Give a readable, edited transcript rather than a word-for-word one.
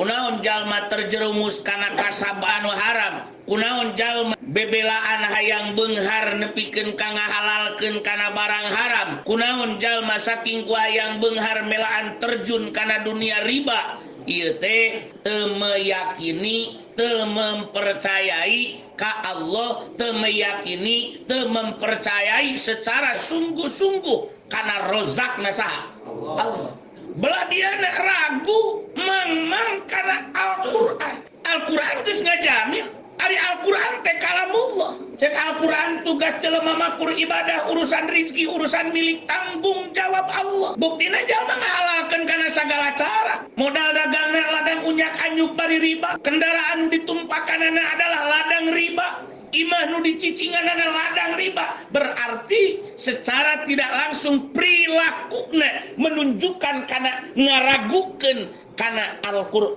Kunaon jalma terjerumus kana kasab anu haram? Kunaon jalma bebelaan hayang beunghar nepikeun ka ngahalalkeun kana barang haram? Kunaon jalma saking ku hayang beunghar melaan terjun kana dunia riba? Ieu teh teu meyakini, teu mempercayai ka Allah, teu meyakini, teu mempercayai secara sungguh-sungguh kana rozakna saha? Allah. Belah dia ragu mang-mang kana Al-Qur'an. Al-Qur'an geus ngajamin ari Al-Qur'an teh kalamullah. Cek Al-Qur'an tugas jelema makur ibadah, urusan rizki, urusan milik tanggung jawab Allah. Buktina jalma ngahalalkeun kana sagala cara. Modal dagangna ladang unyak anyuk bari riba, kendaraan ditumpakanana adalah ladang riba, imah nu dicicinganana ladang riba. Berarti secara tidak langsung perilakuna menunjukkan kana ngaragukeun kana Al-Qur'an.